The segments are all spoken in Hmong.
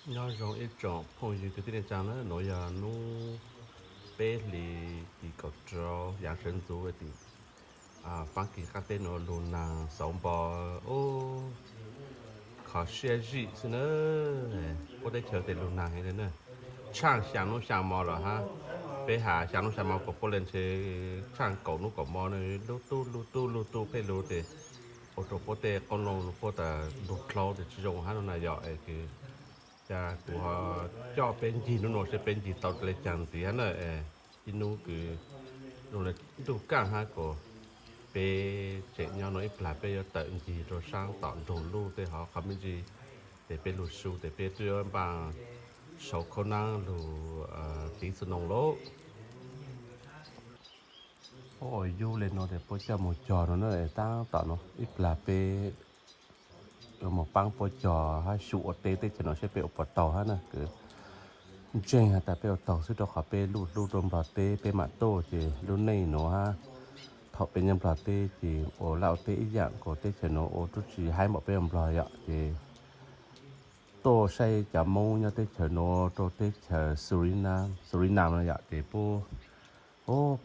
Nyob zoo ib tsoom phooj ywg kwv tij neej tsa na, nuav yog nub peb hlis tim kaum rau yaav sawv ntxuv tim Faab Kis qaab teb nuav lug naag xauv npo, ub, kho siab zim xwb na. Puab teb chaws tes lug naag heev le na. Tshaaj xyaa nub xyaa mo los hab, peb has xyaa nub xyaa mo kuas puab le ntshe tshaaj kaum nub kaum mo, lug tub lug tub lug tub pheej lug tes ua rua puab tej qoob loo puab tas lug dlhau tes tsi zoo hab no na yom. Es kws ca kuv ho coj peb ncig nub nua seb peb ncig tau le caag ntxiv hab na. Ib nub kws zoo le ntuj kaaj hab kuas peb tseem nyob nua ib plag peb yuav tawm ncig rua saab tom nroog Luj tej hov qhov me ntsis tes peb lug su tes peb tub yuav npaaj sau khauv naab lug tiv xuv noog lauj. Puab ua yub le nuav tes puab coj moog cog nuav na, taab tom nuav ib plag peb yuav moog paab puab cog hab xyum ua teb teb chaws nuav seb peb ua puas taug hab na. Kws ntseeg has tas peb ua taug xwb rua qhov peb luj hlub rua Nplog teb peb maam tuaj ces lub neej nuav hab thaum peb nyob Nplog teb ces ua laj ua teb ib yaam kuas teb chaws nuav ua tub tsi haib npaum peb ua Nplog yom. Ces tuaj saib cov Moob nyob teb chaws nuav rua teb chaws Suriname, Suriname no yom, ces puab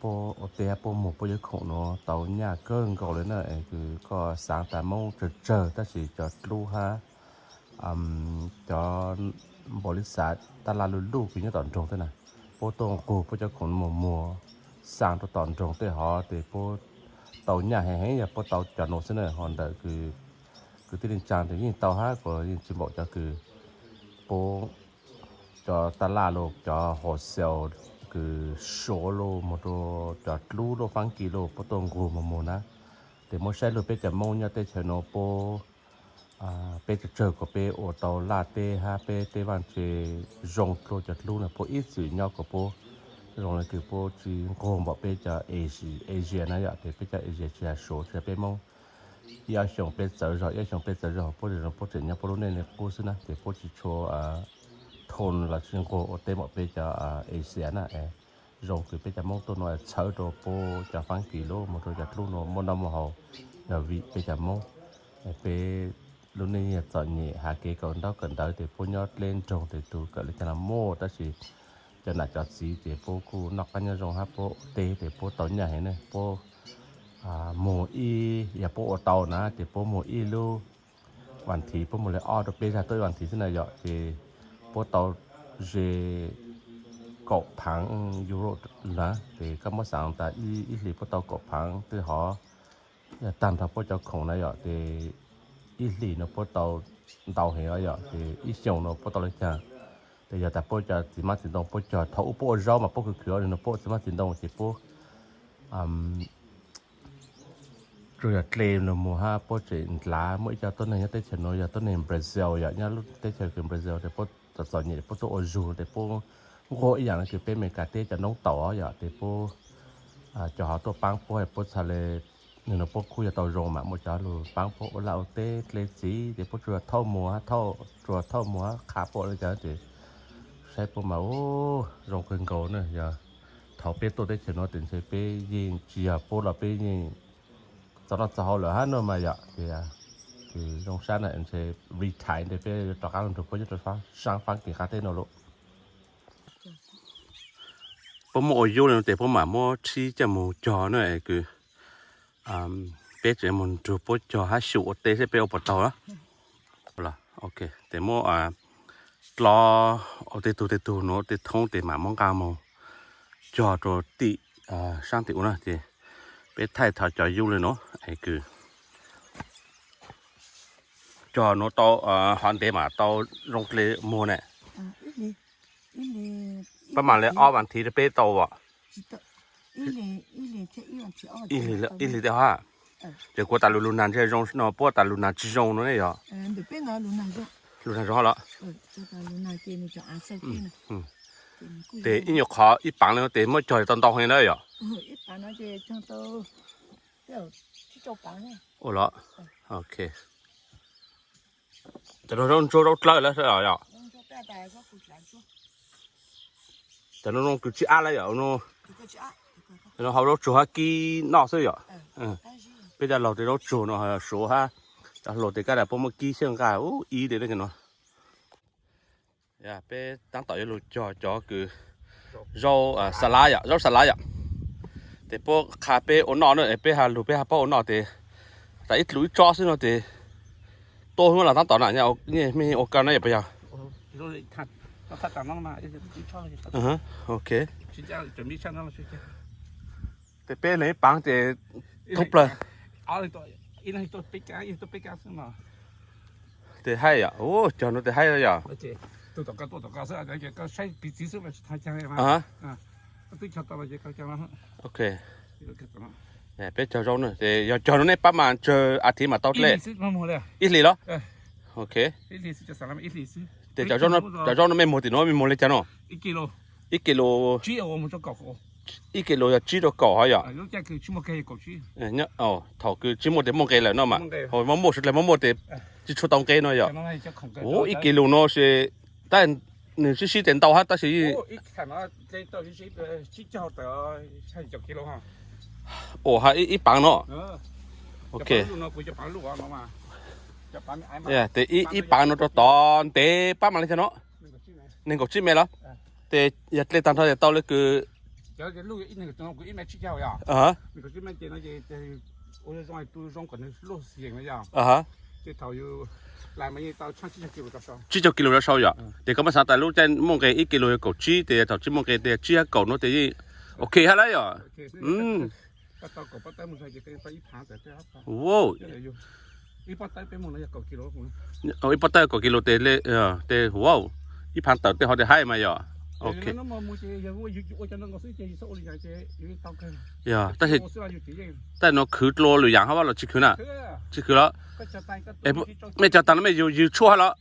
puab ua teb hab puab muag puab cov khoom nuav tau nyaj kawg nkaus le na. Es kws koj xaav tas Moob tsawg tsawg tab sis cov dlub hab cov npaum li xav taj laj luj luj kws nyob tom nroog tej na, puab tuaj nqug puab cov khoom nuav muag xaa rua tom nroog tej hov tes puab tau nyaj heev heev yog puab tau cov nuav xwb na. Ho ntawm kws kwv tij neej tsaa tes yeej tau hab kuas yeej tsi npaum cov kws puab cov taj laj los cov wholesale kws Suav los moog rua cov dlub lub Faab Kis los puab tuaj nqug moog muag na. Tes muab saib lug peb cov Moob nyob teb chaws nuav puab peb tsawg tsawg kuas peb ua tau laj teb hab peb teb vaaj tse zoo dlua cov dlub na puab ib txwm nyob kuas puab zoo le kws puab tsi nqug npaum peb cov Asia na yom. Tes peb cov Asia tsi has Suav tsi has peb Moob, ib ob xyoos peb txawv zog ib ob xyoos peb txawv zog puab tseem zoo puab tseem nyob puab lub neej le qub xwb na ces puab tsi tshua thoo los tsi nqug ua teb npaum peb cov Asia na. Zoo kws peb cov Moob tuaj nuav txhawb rua puab cov Faab Kis los moog rua cov dlub nuav muaj noj muaj haus yog vim peb cov Moob. Peb lub neej yog txom nyem has kev kawm ntaub kawm ntawv tes puab nyob dleb nroog tes tug kawm le caag los muaj tab sis cov nam cov txiv tes puab kuj noj qaab nyob zoo hab puab ua teb tes puab tau nyaj heev ne. Puab muag ib yog puab ua tau na ces puab muag ib lub vas thiv puab muag le ob rua peb zag tuaj ib vas thiv xwb na yom. Ces puab tau ze kaum phaav Europe na ces koj muab xaav tas ib hlis puab tau kaum phaav twb hov yog taag nrho puab cov khoom na yom. Ces ib hlis nuav puab tau ntau heev os yom. Ces ib xyoos nuav puab tau le caag? Ces yog tas puab cov txiv hmab txiv ntoo puab cog thaum ub puab ua zaub mas puab khwv khwv nuav puab ua txiv hmab txiv ntoo ces puab tsuas yog dle los muag hab puab tseem ndlav. Muaj ib co tuab neeg nyob teb chaws nuav yog tuab neeg Brazil yom, nyob lub teb chaws kws Brazil tes puab txom txom nyem puab tuaj ua zug tes puab nquag ib yaam le kws peb Amelikas teb cov noob taum yom. Tes puab cov ho tuaj paab puab, puab txhaj le, nwg nuav puab kuj yog tau zoo mas muaj cov lug paab puab ua laj ua teb dle txiv tes puab tsuas thauj muag hab, tsuas thauj muag hab qha puab le cov tes saib puab mas ub zoo kawg nkaus na. Yog thaum peb tuaj teb chaws nuav tes ntshe peb yeej tsis yog puab los peb yeej txaus noj txaus haus lawm hab no mas yom. Ces zoo sab na ntshe retire tes peb yuav rov qab lug nrug puab nyob rau saab Faab Kis qaab teb no lauj. Puab muab ua yub le no tes puab mam muab tshib coj moog cog na es kws peb tseem moog nrug puab cog hab xyum ua teb seb peb ua puas taug na. Ok, tes muab dlob ua tej tug tej tug nuav tej thoob tes mam muab nqaa moog cog rua tim saab tim ua na. Ces peb thaij thaum cov yub le no es kws cog nuav tau hov ntev mas tau zoo dle muag ne. Peb mam le ob vas thiv rua peb tau as. Ib hlis tej hov. Ces kuv tas lug lug nag ntshe zoo no, puab tas lug nag tsis zoo no ne yog? Lug nag zoo los? Tes ib nyuag qhov ib paav le no tes muab cog tau ntau heev na yom? Ua los, ok. Cov no zoo ntsuag zaub dlawb lawm yom? Cov no zoo kws tsis ab lawm yom? No hau zaub tsuag hab kib noj xwb yom? Peb cov laug tes zaub tsuag no suav hab, cov hluas tes kab tas puab muab kib xyeej nqaj ub ib le no. Peb tab tom yuav lug cog cov kws zaub xa lab yom, zaub xa lab yom. Ces puab qha peb ua noj na, peb ha lug peb ha paub ua noj tes tas ib tlus ib tsob xwb no tes tuaj hwb los tab tom na, mej ua kawg na yom puas yog? Ok. Tes peb leeg ib paab tes thoob plawg. Tes haib yom, cog no tes haib yom. Ok. Peb cog zaub na, tes yog cog no nej pab mas tsawg a thiv mas tau dlej? Ib hlis los? Ok. Tes cov zaub no mej muag tim no mej muag li cas no? Ib kis lus, ib kis lus yog tsib rau kaum hov yom. Thaum kws tsis muaj tes muaj nqe lawm no mas, muaj muaj sawv dlawg muaj muaj tes tsis tshua tau nqe no yom. Ua ib kis lus no ces tab nwg sib sib tes ntau hab tab sis ua ha ib pav no. Ok. Tes ib pav no rau tod ntev pab mas li cas no? Neeg nkaum tsib me los? Tes yog dlej tag nrho tes tau le kws tsib caug kis lus rau sau yom. Tes koj muab xav tas lub caij muaj nqe ib kis lus yog kaum tsib, tes thaum tsis muaj nqe tes tsib hab kaum no tes yeej ok hab lawm yom. Ib pob tawb kaum kis lus tes, tes ua ib phav tawm tej hov tes haib mas yom. Ok. Yog tab sis tej no khwv dlua lwm yaam hab los tsis khwv na? Tsis khwv los? Mej cog tag no mej yug tshuaj hab los?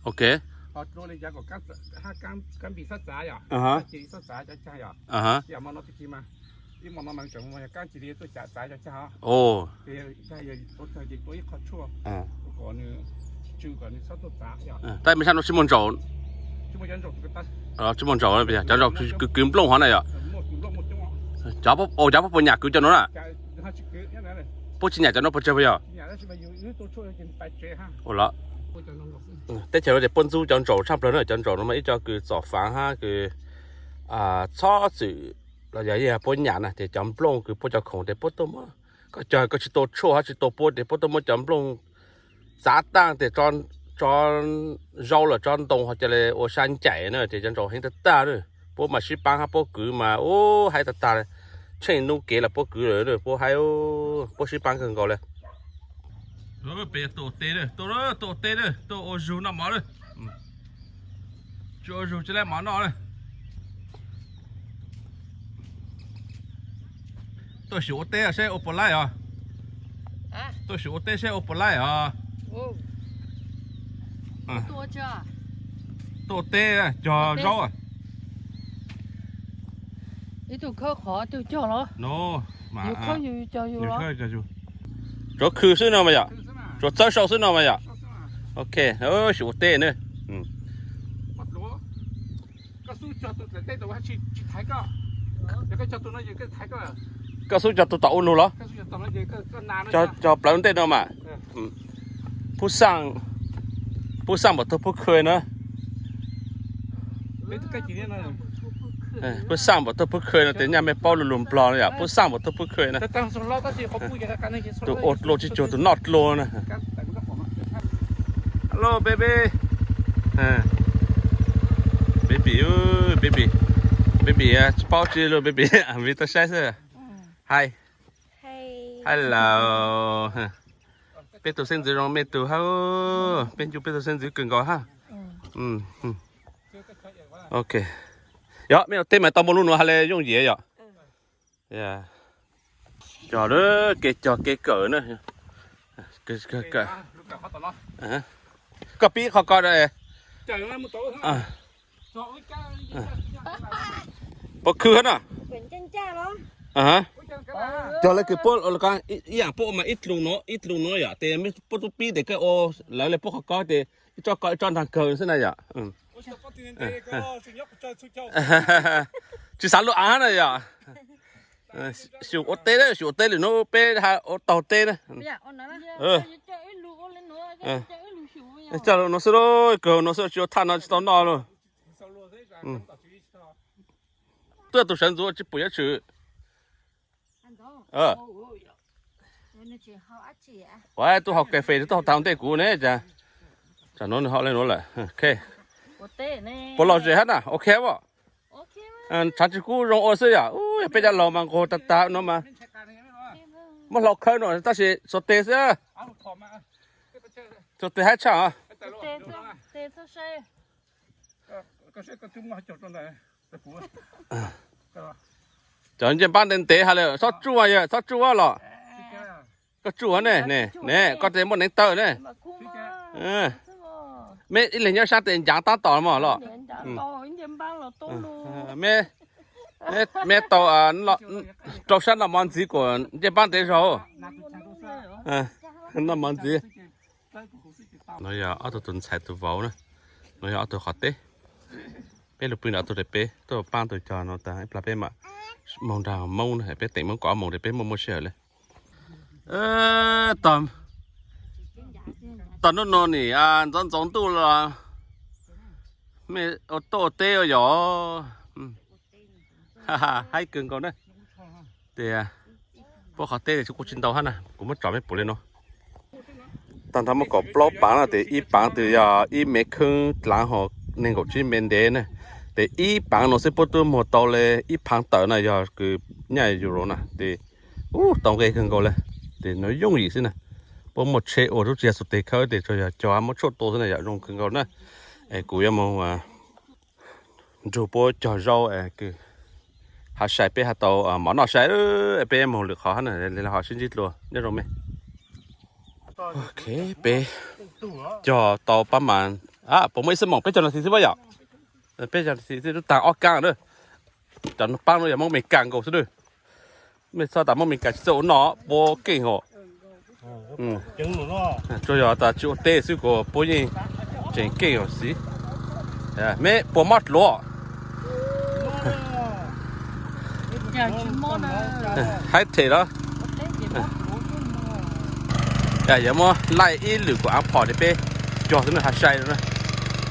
Ok. Tab sis mej sab no tsis muaj ntsaum? Tsis muaj ntsaum, cov ntsaum kwv kwv nplooj hov na yom. Cov puab puas nyam kwv cov no na? Puab tsis nyam cov no puas tsawg puas yog? Ua los, teb chaws no ces puab ntxub cov ntsaum tshaj plawg na, cov ntsaum no mas ib co kws txom fav hab kws txhob txwm los yog puab nyam na, ces cov nplooj kws puab cov khoom tes puab tuaj muab, koj cog koj tsis tua tshuaj hab tsis tua puab tes puab tuaj muab cov nplooj txav taag tes tso zaub los tso ntoo ho ca le ua sab ncaim na, ces cov ntsaum heev tag tag na. Puab mas sib paab hab puab kwv mas ub haib tag tag, tsheej nub kev los puab kwv lawm, puab haib, puab sib paab kawg nkaus le. Peb tuaj ua teb, tuaj ua teb, tuaj ua zug noj mov lawm. Tsis ua zug tsis le mov noj lawm. Tuaj xyuas ua teb seb ua puas laib os. Tuaj xyuas ua teb seb ua puas laib os. Tuaj ua teb cog zaub. Ib tug khawb qhov ib tug cog los? Tsuav khw xwb no mas yom? Tsuav txawb sau xwb no mas yom? Ok, xyuas ua teb na. Koj xub cog tus tom ua lug los? Cog plawv ntej no mas. Pub xaj, pub xaj npaum tug pub khw na. Pub xaj npaum tug pub khw no tes nyaj mej paub lug lug Nplog no yom, pub xaj npaum tug pub khw na. Tus ua dlua tsis cuag tus noj dlua na. Hello baby. Baby, baby, baby tsis paub tsi lug baby, vim tau saib xwb. Hi. Hello. Peb tug xeeb ntxwv zoo mej tug hab. Peb ncu peb tug xeeb ntxwv kawg nkaus hab. Ok. Yog mej ua teb mas tau muaj lub nuav has le yooj yim yom. Cog, kev cog kev kawm na. Koj pib qhov ko. Puas khw hab na? Cog le kws puab ib yaam puab ua mas ib dlus no ib dlus no yom, tes puab tub pib tes koj ua lawv le puab qhov ko tes ib tsob ko ib tsob nraag kawg xwb na yom. Tsis xav lub av na yom. Xyum ua teb, xyum ua teb lwm hnub peb ua taug teb na. Coj los no xwb lauj, kawg no xwb tsis ua thaj no tsis tau noj lauj. Twb tus sawv ntxuv tsis pum yuav tshwm. Ua tus haus cà phê twb tau tag ntej kuv ne cas. Tsam no nws ho li nuav lawm. Puas lom zem hab na, ok as? Tshav tsis kub zoo ua xwb yom. Yog peb cov laus mas nqug tag tag no mas muab hlau khawb no tab sis xuas tes xwb. Xuas tes hab tshaj. Cov ncej npab ntev ntev has lawm, txhob tsuj yog txhob tsuj los. Koj tsuj ne, ne koj tes muaj neev taw ne. Meb ib leeg nyob sab tes ncav tab tom mog los. Meb tau rau sab noj mov ntxiv kuas ncej npab ntev zog. Noj mov ntxiv. No yog ob tug tus ntxhais tus vauv na. No yog ob tug qhov teb. Peb lug pw ntawm ob tug daim peb tuaj paab tug cog no tag ib plag peb mam moog nrag Moob na, peb teem Moob kaum ob moos es peb muaj muaj sij hawm le. Tog hnub no nim ntxoov ntxoov ntuj los mej ua tuaj ua teb yom. Haib kawg nkaus na. Tias puab qhov teb kuj tsis ntau hab na, kuv muab tsom mej pum le no. Tag nrho muaj kaum plaub paav na, tes ib paav tes yog ib mev kheeb dlaav hos neeg nkaum tsib mev ntev na. Tes ib paav no xwb puab twb muag tau le ib phaav tawm na, yog kws nyaj euro na tes ub tau nqe kawg nkaus le. Tes no yooj yim xwb na, puab muaj tsheb ua tub tsis yog xuas tes khawb tes tsuas yog cog muab tshuaj tua xwb na yom, zoo kawg nkaus na. Es kuv yuav moog nrug puab cog zaub, hav sai peb has tau mov noj sai, peb moog lwm qhov hab na, ho sib ntsib dlua nyob zoo mej. Ok, peb cog tau pab mas, puas muaj ib xuab moos, peb cog nas this xwb puab yom. Peb cog nas this xwb tub taag ob kaab na. Cov paab no yog Moob Amelikas nkaus xwb na. Mej txhob tas Moob Amelikas tsis txawj ua noj puab keej hos. Tsuas yog tas tsis ua teb xwb kuas puab yeej tseem keej hos xwb. Mej puas mob dluav? Haib them los? Yog muab laij ib lwm kuas aav phom tes peb cog xwb na, hav sai na.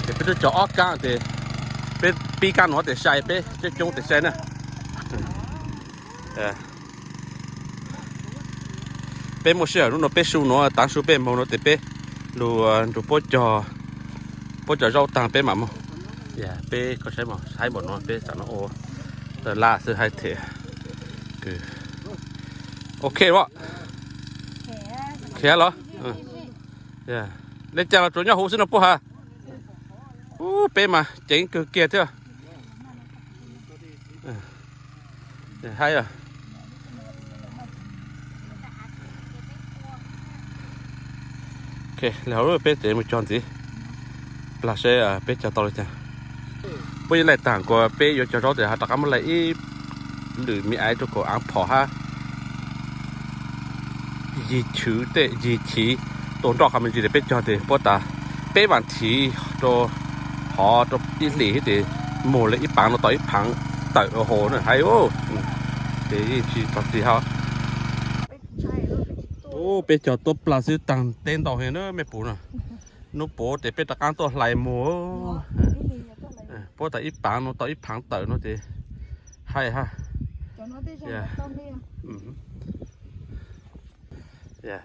Ces peb twb cog ob kaab tes peb pib kaab nuav tes sai, peb coob coob tes sai na. Peb muaj sij hawm hnub no peb su nuav, taav su peb moog nuav tes peb lug nrug puab cog, puab cog zaub taag peb mam moog. Peb koj saib mos, haib npaum nuav peb tam no ua tawg laj xwb haib them. Ok, khiav los? Le caag los tsuas nyob huv xwb no puab has. Ub, peb mas ceev kawg kiag thiab. Haib. Ok, le hauv peb tes mus cog ntxiv, plag saib peb cog tau le caag. Puab yeej laij taag kuas peb yuav cog zaub tes ho rov qab muab laij ib lwm me aiv rua kuas aav phom hab yig chwv tej yig chiv tua nroj qhov me ntsis tes peb cog tes puab tas peb vas thiv rua hov rua ib hlis hib tes moog le ib paav no tau ib phaav tawm ua hauv na haib. Ces yeej tsis pog txig hab. Peb cog tuab plag xwb taag teb ntau heev na mej pum no. Nub puav tes peb rov qaab tuaj hlais moog. Puab tas ib paav no tau ib phaav tawm no ces haib hab.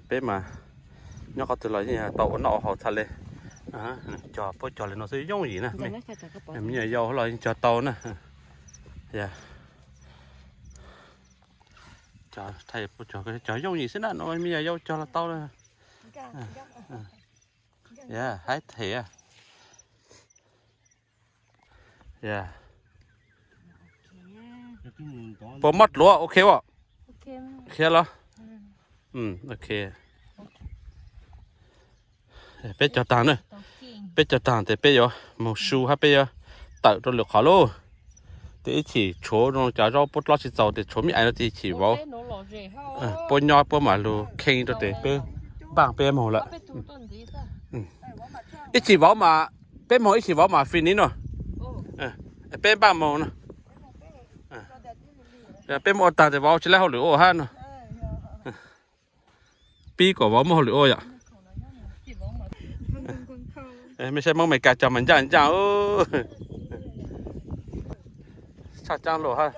Peb mas nyob qhov twg los yeej tau ua noj ua haus txhaj le. Cog puab cog le no xwb yooj yim na. Me nyuam yaus los yeej cog tau na. Cog yooj yim xwb na, no me nyuam yaus cog los tau na. Haib them. Puas mob dluav ok as? Khiav los? Ok. Peb cog taag na, peb cog taag tes peb yuav moog su hab peb yuav tawm rua lwm qhov lauj. Tes ib chim tshuav zoo cov zaub puab dlob tsis txaus tes tshuav me aiv no tes ib chim vauv, puab nyob puab mam lug khee rua tes peb npaaj peb moog lawm. Ib chim vauv mas, peb moog ib chim vauv mas finish no. Peb npaaj moog no. Peb muab ua taag tes vauv tsis laib hauj lwm ua hab no. Pib kom vauv muaj hauj lwm ua yom. Mej saib Hmoob Amelikas cog mas ncaj ncaj. Tshaj caab luaj hab.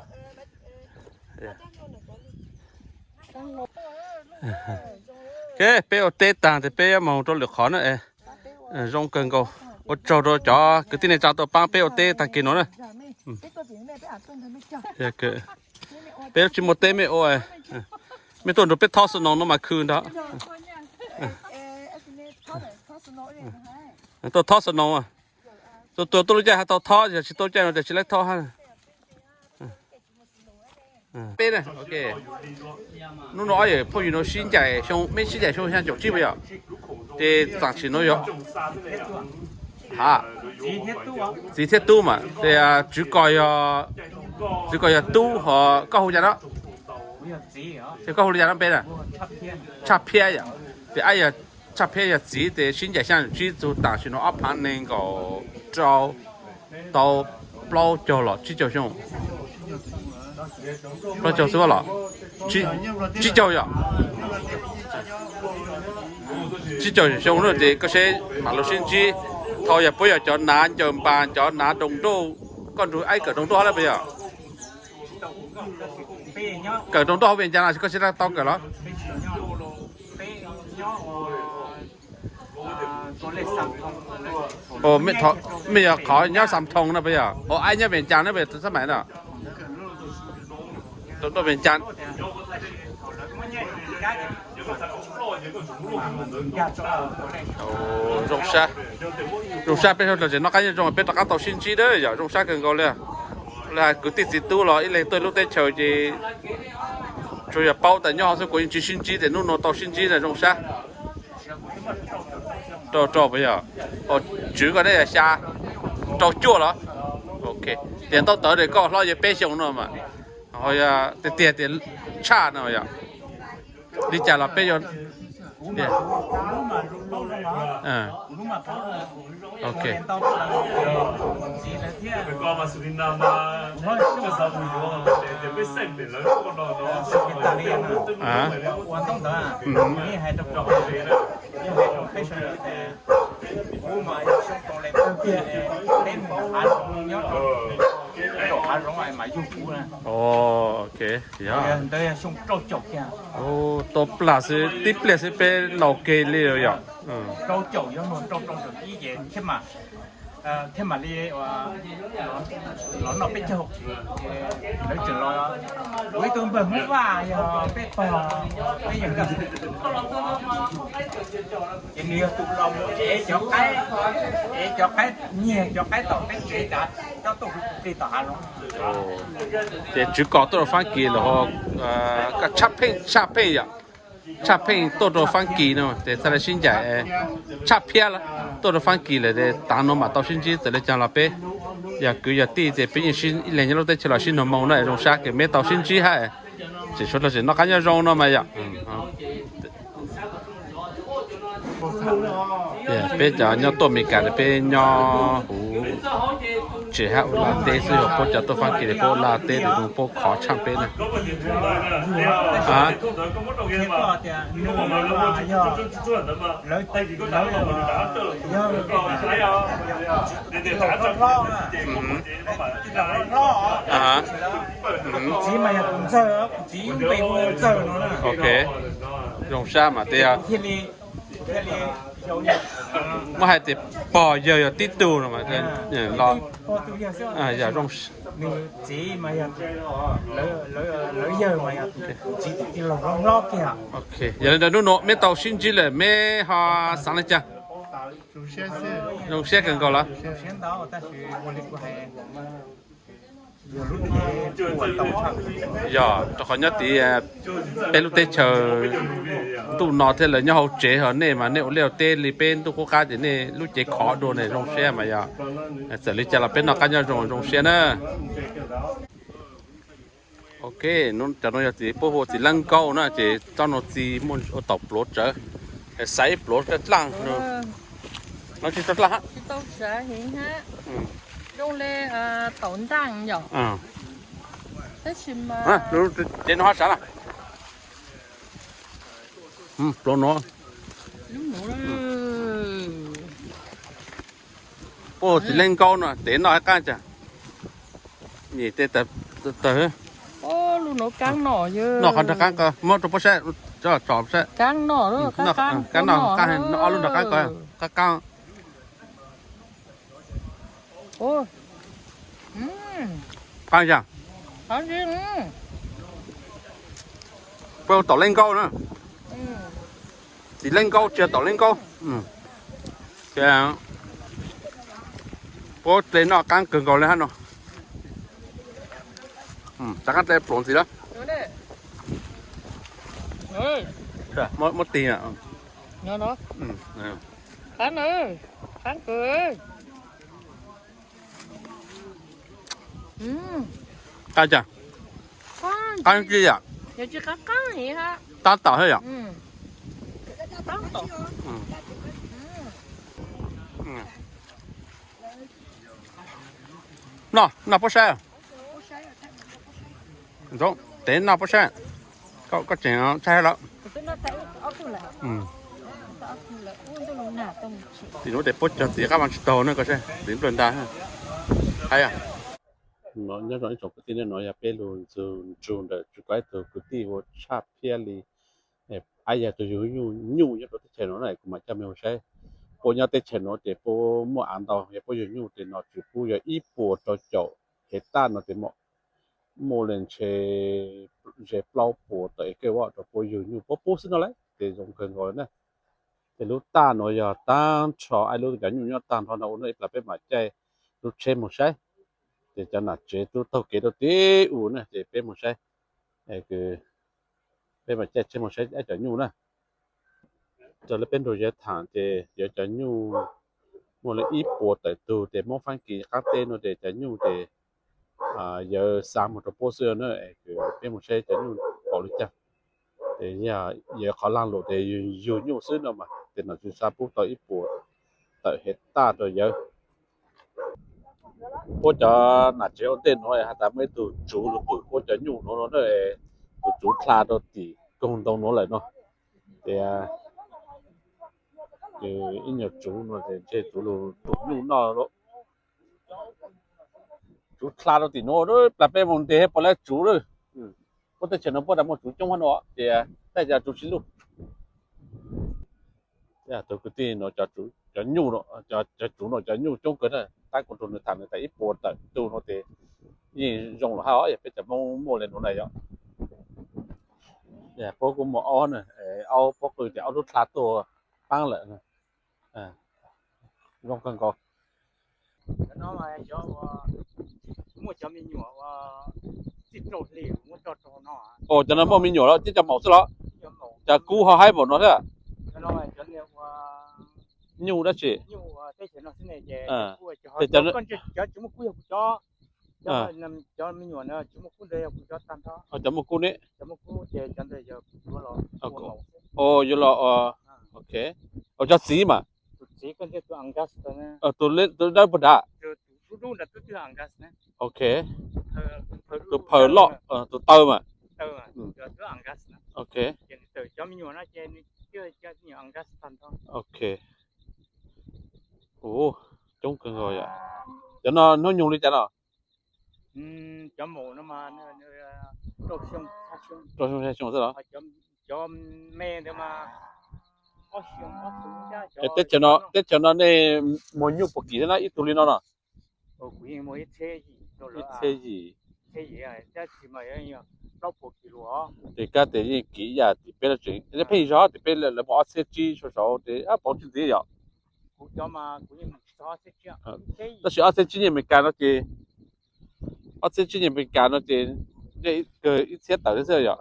Ok, peb ua teb taag tes peb yuav moog rua lwm qhov na. Zoo kawg nkaus. Ua tsaug rua cov kwv tij neej tsaa tuaj paab peb ua teb taag kis nuav na. Peb tsi muaj teb mej ua, mej tuaj nrug peb thob snow nuav mas khw ntag. Tuaj thob snow, tuaj tuaj lub caij hab tau thob, yog tsi tuaj caij nuav tes tsi laib thob hab. Peb, hnub nuav ob yawm phooj ywg nuav sib ncaim xyoo, meb sib ncaim xyoo xyaa caum tsib puas yog? Ces tam sim nuav yog, ha, txiv thiab tub mas tes, tswv kos yog, tswv kos yog tub, ho koj hu cas no? Ces koj hu li cas no peb na? Tshaj Phiab yom. Ces ab yog Tshaj Phiab yog txiv tes sib ncaim xyaa caum tsib txug tam sim nuav ob phaav neeg nkaum rau, tau plaub caug los tsib caug xyoo? Plaub caug xwb los? Tsib caug yom. Tsib caug xyoo na tes koj saib mam lug sib ntsib. Thaus yog puab yog cov nav ncaws npas, cov nav doog nrauj, koj nrug aib kawm doog nrauj hab lawm puas yog? Kawm doog nrauj hauv Vias Cas no koj tsi tau kawm los? Mej yog qhov nyob Xam Thoo na puas yog? Ho aib nyob Vias Cas na puas yog? Tus xab mais no, Vias Cas. Zoo sab, zoo sab peb suav dlawg tseem noj qab nyob zoo, peb rov qab tau sib ntsib na yom, zoo sab kawg nkaus li. Li hais kwv tij txiv tub los ib leeg tuaj lub teb chaws ces tsuas yog paub tas nyob hov xwb, kuv yeej tsi sib ntsib tes hnub nuav tau sib ntsib na zoo sab. Rau rau puas yog? Tswv koj neb yog xya, rau cuaj los? Ok, tias ntaub tawv tes koj hlob yog peb xyoo no mas, ho yog tiag tiag tias tshaj no yom. Li cas los peb yuav, ok. Ok, yog. Tau plag xwb, tib pliag xwb peb laus kawg li yom. Thiab mam li los noj peb caug, lawv tseem los, kuv ib tug npawg Hmoob Vaj yog peb pog, peb yog nkauj, ces nws yog tus los mus ev cov qaib, ev cov qaib, nyiag cov qaib tom peb tsev dav coj tuaj hu plig tom hav zoov. Ces tswv kos tuaj rau Faab Kis los, koj tshaj pheej, tshaj pheej yom, tshaj pheej tuaj rau Faab Kis no ces txhaj le sib ncaim. Tshaj Phiab tuaj rau Faab Kis lawm ces tav no mam tau sib ntsib, txawm le caag los peb yog kwv yog tij ces peb yeej ib leeg nyob lub teb chaws los sib nug moo na, zoo sab kws meb tau sib ntsib hab. Tseem suav dlawg tseem noj qab nyob zoo no mas yom. Peb cov nyob tuaj Amelikas peb nyob huv tsev hab ua laj teb xwb, yog puab cov tuaj Faab Kis puab ua laj teb tes puab khov tshaj peb na. Ok, zoo sab mas tias muab hais tias pog yawg yog tib tug no mas, yog li ntawd hnub nuav meb tau sib ntsib lawm meb ho xaav le caag? Zoo siab kawg nkaus los? Yog rau qhov nyob tid peb lub teb chaws ntuj no thiab lawv nyob hauv tsev, ho nej mas nej ua liaj ua teb li peb ntuj qub qab ces nej lub cev khov dua ne, zoo siab mas yog. Txawm li cas los peb noj qab nyob zoo, zoo siab na. Ok, cov no yog txiv puab hu ua txiv Leej Nkauj na, ces tsob no txi muaj ua taum pluav tsawv, xaiv ib pluav dlaaj, no tsis tau dlaaj hab. Ces no hab sav na. Pluav no. Txiv leej nkaub no tev noj qab cas. Nyem tej tawg. Noj qhov nrog qab ko, muab rau puab saib, tso saib. Qab noj, qab noj, ob lub nrog qab ko, qab qab. Qab yog. Puab taum leej nkaub na. Txiv leej nkaub tsis yog taum leej nkaub. Puab tle noj qab kawg nkaus li hab no. Rov qab tle pluav ntxiv lawm. Muab tig. Qab cas? Qab tsi yom? Qab tawm thiab yom? Noj, noj puab saib. Tev noj puab saib. Koj tseem tshaib lawm. Tim nuav tes puab cog txiv qab vaas tsis taug na, koj saib txiv nplawg nta. Haib. Nyob zoo ib tsoom kwv tij, no yog peb lug ntxug ntsug ntawm tsis kov ib tug kwv tij hu Tshaj Phiab Lis. Ab, yog tus yug nyuj nyob rau teb chaws no na, kuv mam coj mej mus saib. Puab nyob teb chaws no ces puab muaj av ntau, yog puab yug nyuj ces nom tswv pub yog ib puas rau caum hev taj no ces muaj li ntshe ze plaub puas tawm kawg rau puab yug nyuj puab pub xwb no lawm ces zoo kawg nkaus na. Ces lub taj nuav yog taag nrho, ab, lub cov nyuj nyob taag nrho no ua no, ib plag peb mam caij lub tsheb mus saib. Ces cov nam tsev tub taug kev rau tim u na ces peb mus saib. Peb mam caij tsheb mus saib ab cov nyuj na. Raws le peb nrug yawg thaam ces yawg cov nyuj muaj li ib puas tawm tug ces Moob Faab Kis qaab teb no ces cov nyuj ces yawg xa mus rau puab xwb na. Peb mus saib cov nyuj npaum li cas. Ces yog yawg qhov laag lug ces yug nyuj xwb no mas ces nom tswv xa pub tau ib puas tawm hev taj rau yawg. Puab cov nam tsev ua ntej nuav has tas muaj ib tug tsuv lug pwm puab cov nyuj nuav no, tus tsuv dlha rau tim koog ntoo nuav lawm no. Ces ib nyuag tsuv no ces ntshe tsuv lug pwm nyuj noj lawm. Tsuv dlha rau tim nuav, plag peb mus nteg puas lawv tsuv lawm. Puab teb chaws no puab tas muaj tsuv coob hab no ces tej cas tsuv tsis luj. Tus kwv tij no cov nyuj, cov tsuv no cov nyuj coob kawg na, tab kuv nrug nws tham nws tas ib puas tawm tug no ces yeej zoo lawm hab os, yog peb cov Moob muaj le nuav na yog. Puab kuj muaj aub na, aub puab qw ces aub lub dlha tuaj paab lawm. Zoo kawg nkaus. Cov no muaj me nyuam los cov no muaj me nyuam los cov cov maum xwb los? Cov kub ho haib npaum no thiab. Nyuj dab tsi? Cov muaj kub ne? Yuav los, ok. Cov txiv mas? Tus dub puag nrad. Ok. Tus phaws loj, tus taw mas. Ok. Ok. Coob kawg nkaus yom. Cov no hnub nyoog li cas no? Rau xyoo xya xyoo xwb los? Teb chaws no nej muag nyuj puag kim na, ib tug li no no? Ib txhiab yim. Ces kab tes yeej kim ib yam tim peb lawv tseem pheej zog tim peb lawv muag ob txhiab tsib saud ces pauv tsis ntxiv yom. Tab sis ob txhiab tsib nyiaj Amelikas no ces, ob txhiab tsib nyiaj Amelikas no ces nej kawg ib txhiab tawm xwb yom.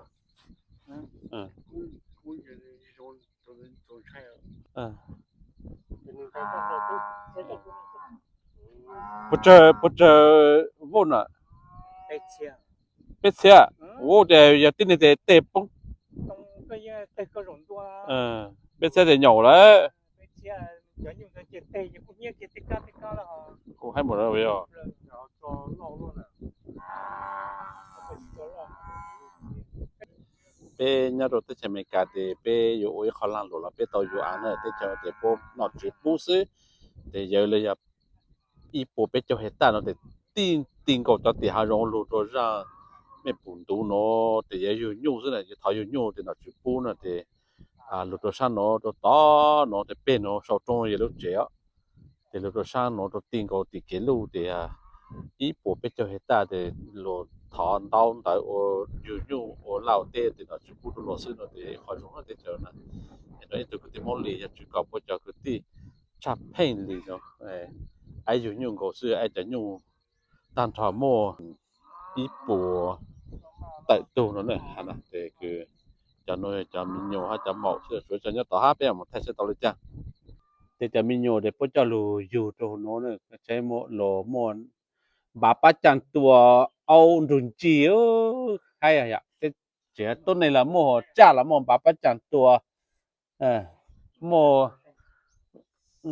Puas tsawg, puas tsawg volt na? Peb txhiab. Ua ces yog tib neeg tes tej poob. Peb txhiab tes nyaum lawm. Kuv haib npaum no yog. Peb nyob rau teb chaws Amelikas ces peb yuav ua ib qho laag luam los peb tau yuav av na, teb chaws ces puab nom tswv pub xwb. Ces yawg li yog ib puas peb caug hais taj no ces tij nkaus cov tim hav zoov lug rau zaj Mej Pum Ntuv no ces yuav yug nyuj xwb na, yuav thov yug nyuj ces nom tswv pub no ces lug rau sab no rau tod no ces peg no sau roob yog lub tsev os. Ces lug rau sab no rau tij nkaus tim kev luj ces ib puas peb caug hais taj ces luag thov ntaub ntawv ua yug nyuj ua laj ua teb ces nom tswv pub rau luag xwb no ces qhov zoo teb chaws na. Es no ib tug kwv tij Hmoob Lis yog tswv kom puab cov kwv tij tshaj pheej li no, aib yug nyuj nkaus xwb, aib cov nyuj tag nrho muaj ib puas tawm tug no na. Ces kws cov no cov me nyuam hab cov maum xwb, tsuav cov nyob tod hab peb mus thaij saib tau li cas. Ces cov me nyuam ces puab coj lug yug rau hauv no na, saib los muaj npav pab cag tua aub nrug ncig haib yom. Teb chaws tuab neeg los muaj, tsaj los muaj npav pab cag tua, muaj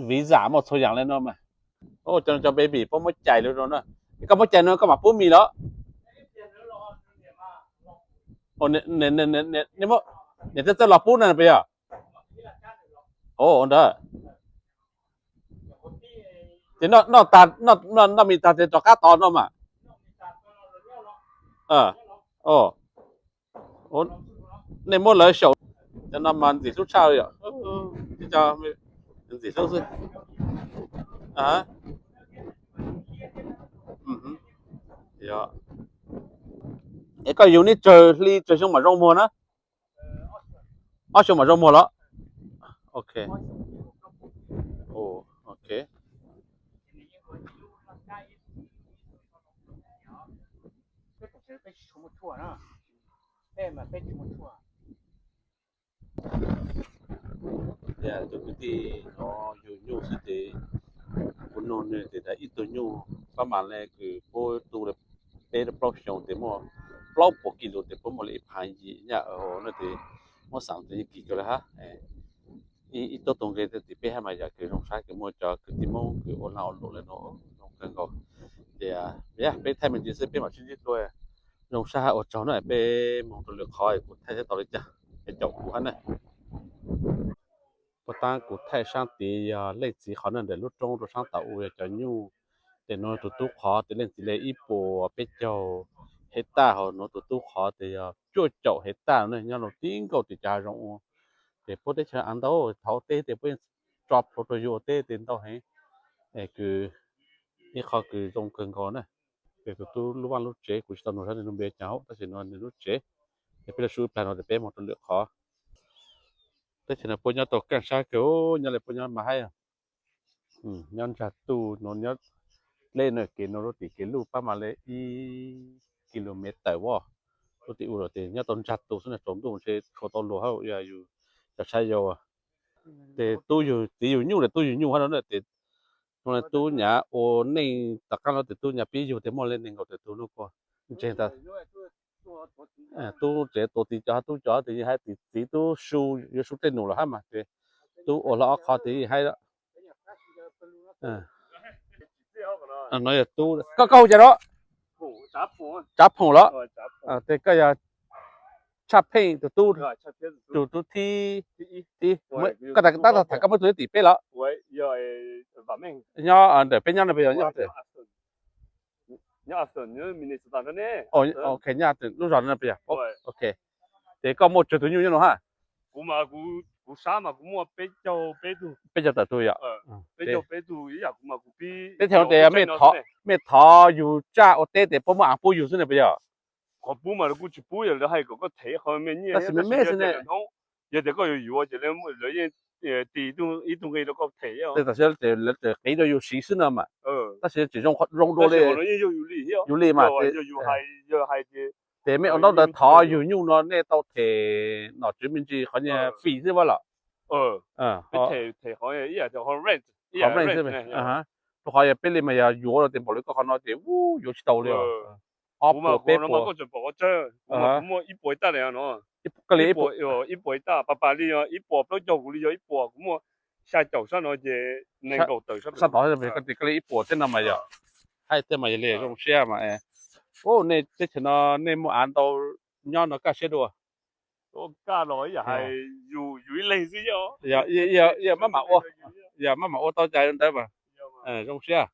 visa, muaj txhua yaam le no mas. Cov baby puab muab cais lug no na. Koj muab cais no koj mam pub mis los? Niam txawj txawj los pub na puas yog? Ua ntawd. Ces noj mis tag ces rov qab tod no mas. Nej muab lawv xyaum, cov no mas ntxim hlub tshaj yom. Ntxim hlub xwb. Es koj yug neb tsawg hli tsawg xyoo mam zoo muag na? Ob xyoo mam zoo muag los? Ok. Ok. Tus kwv tij no yug nyuj xwb ces kuv nug nws ces ib tug nyuj pab mas le kws puab tu peb rau plaub xyoo ces muaj plaub puas kis lus ces puab muaj li ib phav yim nyaj no ces muab xaam ces yeej kim kawg le hab. Ib tug tug nqe tim peb hab mas yog kws zoo sab kws muaj cov kwv tij Hmoob kws ua lag ua luam le no zoo kawg nkaus. Ces peb thaij me ntsis xwb peb mam sib ntsib dlua. Zoo sab hab ua tsaug na, peb moog rau lwm qhov kuv thaij saib tau li cas, peb caum kuv hab na. Puag ta kuv thaij saab tid yog leej txiv qhov na, ntawm lub roob rau saab tod u yog cov nyuj. Ces nuav tus tub qhov ces leej txiv le ib puas peb caug hektar, hos nuav tus tub qhov ces yog cuaj caum hektar ne, nyob rau tib nkaus tim cov hav zoov ua. Ces puab teb chaws av ntau, thaum ua teb ces puab yeej tso plhuav rau yug ua teb ces ntau heev. Es kws ib qho kws zoo kawg nkaus na. Ces tus tub lub vaj lub tsev kuv tsis tau nug saib nws lub npe cas hauv, tab sis no nws lub tsev. Ces peb lug sub plag no ces peb moog rau lwm qhov. Teb chaws no puab nyob tau kaaj sab kawg, nyob le puab nyob mas haib. Nyob ntsag tuj no, nyob dleb no, kev no lub tim kev luj pab mas le ib kilomev tawm as. Lub tim u los ces nyob tau ntsag tuj xwb na, tsaus ntuj ntshe tshuav tau luag hab, yog yus cov saib yau. Ces tub yug txiv yug nyuj, tub yug nyuj hab no ces tub nyav ua neej tom qaab no ces tub nyav pib yug ces muaj le nees nkaum tawm tug no kuj ntseeg tas. Tub tsev tuav txiv cov hab tub cov ces yeej haib, txiv tub su yuav su tej num los hab mas ces tub ua hlo ob qho ces yeej haib. No yog tub, koj hu cas los? Tsav Phoom los? Ces koj yog tshaj pheej tus tub, tus tub thib, koj tas tab tom tham koj muab tus thib tim peb los? Nyob ntawm peb nyob no peb yog nyob, ok, nyob lub zos no peb yog, ok. Ces koj muaj tsawg tus nyuj nyob no hab? Peb caug tawm tug yom. Teb chaws no ces mej thov yug tsaj ua teb ces puab muab av pub yug xwb ne puas yog? Qhov pub mas lawv kuj tsis pub, yog lawv hais kom koj them qhov me nyiaj, tab sis me me xwb ne. Yog tias koj yuav yuav ces lawv yeej tis ib tug nqi rau koj them. Tam sim lawv tseem qiv rau yus siv xwb no mas, tab sis tseem zoo dua li, yus li mas. Ces mej ua ntaub ntawv thov yug nyuj no nej tau them nom tswv me ntsis qhov nyuag fee xwb vas los? Rau qhov yog peb li mas yog yuav no ces npaum li koj qhov no ces yuav tsis tau li. Ob puas peb puas. Ib puas ib taj, ib puas ib taj, pab pab li yog ib puas plaub caug, kuv li yog ib puas, kuv muaj xya caum sab no ces nees nkaum tawm sab tod. Koj li ib puas tej no mas yog haib tej mas yog li zoo siab mas. Nej teb chaws no nej muaj av ntau nyob no kaj siab dua. Yog maj mam ua, yog maj mam ua tau cas ntawd mas zoo siab.